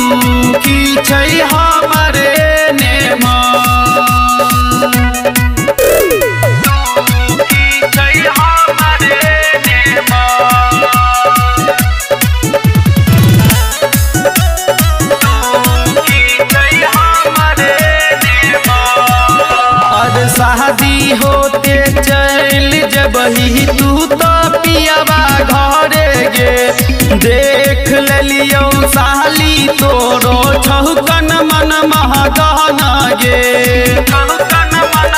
दुखी छै हमरे ने मन। दुखी छै हमरे ने मन। दुखी छै हमरे ने मन। अरे शादी होते चल जबही तू तो पियावा घरे गे, देख लेलियौ साली तोरो छौकन मन महगहन गे।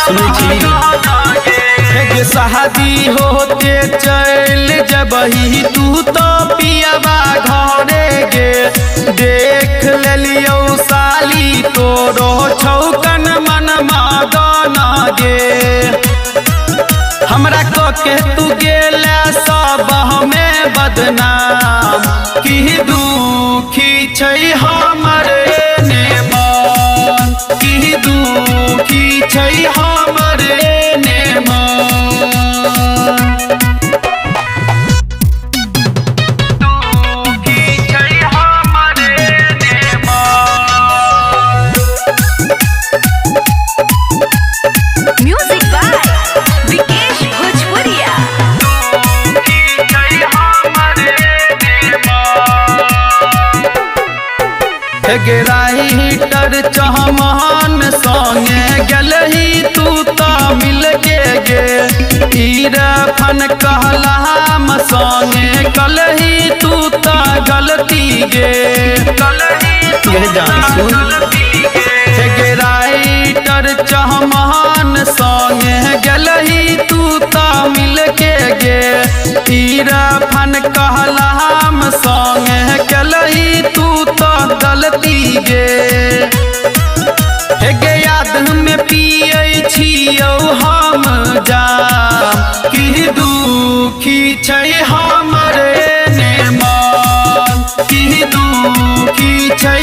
सुनै छी? हे शादी होते चल जबही तू तो पियावा घरे गे, देख लेलियौ साली तोरो छौकन मन महगहन गे। हमरा के तू गेला सब हमें बदनाम, की दुखी छै हमरे ने मन, की दुखी छै हमरे ने मन। दुखी छै हमरे ने मन। Music by Vikesh Bhojpuria. दुखी छै हमरे ने मन। राइटर चहमान संगे गेलही तू त मिल के गे, इरफान कहलाम संगे कलही तू त गलती गे। गे जान सुन। हे राइटर चहमान संगे गेलही तू त मिल के गे, इरफान कहलाम संगे गेलही तू त गलती गे। हे गे याद में पियै छियौ हम जाम, की दुखी छै हमरे ने मन, की दुखी छै।